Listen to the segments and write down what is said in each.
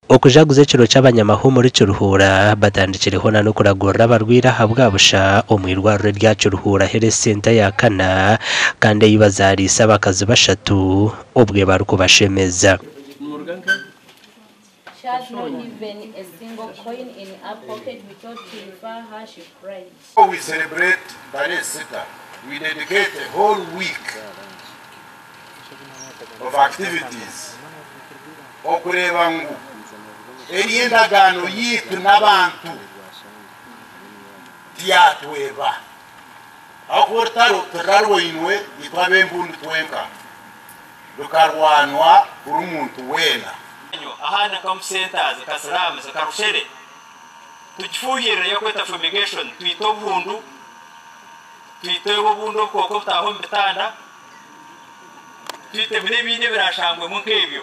Okujaguza ekiro ky'abanyamahe omuri Kiruhura batandikireho na n'okuragurira abarwaire ahabwa busha omu irwariro erya Kiruhura Health Centre eya kana kandi ei bazaariise abakazi bashatu obwe barikubashemeza. We celebrate Tarehe Sita, we dedicate a whole week of activities okureeba ngu eri endagaano yaitu n'abantu tiyatweba ahakuba orutaro tirurarwainwe itwe ab'embundu twenka, rukarwanwa buri muntu weena. Ahandi nka omu centres nka slums nka Rushere tugifuhirire yokweta fumigation twite obuhundu, twite obundi obukooko obutaaha omu bitanda, twitemu n'ebindi ebirashangwemu nk'ebyo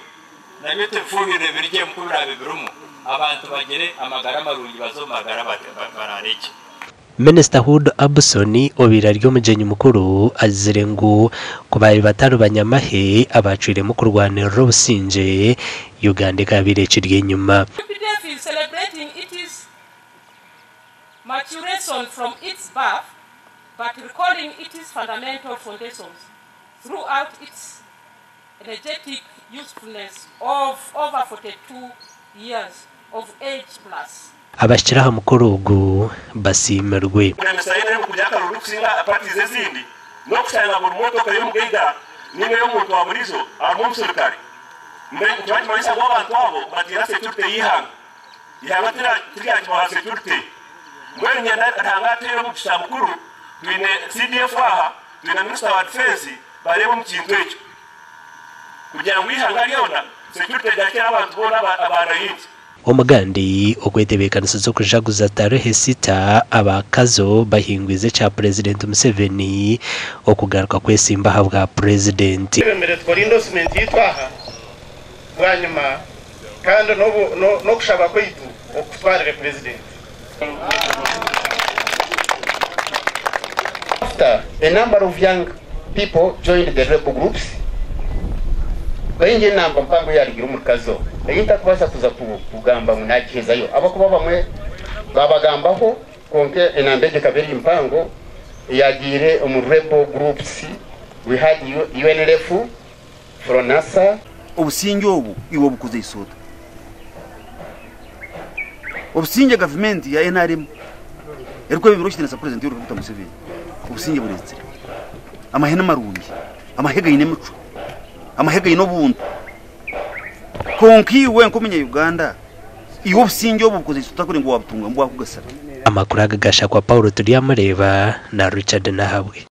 nabyo tubifuhirire birugyemu ku biraabe birimu abantu bagire amagara marungi baze omu magara baraare gye. Minisita Hudu Abson obaire ari omugyenyi mukuru agizire ngu ku baabaire batari banyamahe abaacwiremu kurwanirira obusingye, Uganda ekaabaire ekiri enyima. UPDF is celebrating its maturation from its birth but recalling its fundamental foundations throughout its energetic usefulness of over 42 years of age plus. Abahikire aha mukoro ogu basiimirwe. Kuremesa nrm kugira akaruru kusinga parties ezindi n'okushanga buri motoka y'omugaiga ninga ey'omuntu wa buriijo harimu omuserukare. Mbwenu nikiba nikimanyisa ngu abantu abo batiina security y'eihanga. Eihanga tiryakibaha security. Mbwenu niinyenda Ruhanga atuheere omugisha mukuru, twine CDF aha, twine Minister wa Defence bareebe omu kintu ekyo kugira ngu eihanga ryona security egarukire abantu boona aba raingi. Omugandi okwetebeekanisiza okujaguza tarehe sita, aba Kazo bahingwize ekya Purezidenti Museveni okugaruka kwesimba aha bwa Purezidenti. Twebembere tukore endorsement yaitu aha bwanyima kandi n'okushaba kwaitu okukutwarire Purezidenti. After a number of young people joined the rebel groups, baingi enamba mpango eyarugire omuri Kazo ei ntakubaasa kuza kugamba ngu nagihezayo ahabw'okuba abamwe babagambaho kwonka enamba egyo ekaba eri mpango eyagiire omu rebel groups we had UNLF, Fronasa, Obusingye obu iwe obukozeise ota? Obusingye gavumenti ya nrm erikwebembera ow'ekitiinisa Purezidenti Yoweri Kaguta Museveni, obusingye bureetsire. Amahe ni marungi, amahe gaine emicwe, amahe gaine obuntu. Kwonka iwe nk'omunya-Uganda, iwe obusingye obu obukozeise ota kureba ngu waabutungamu bwakugasira? Amakuru aga gashakwa Paul Turyamureeba na Richard Nahabwe.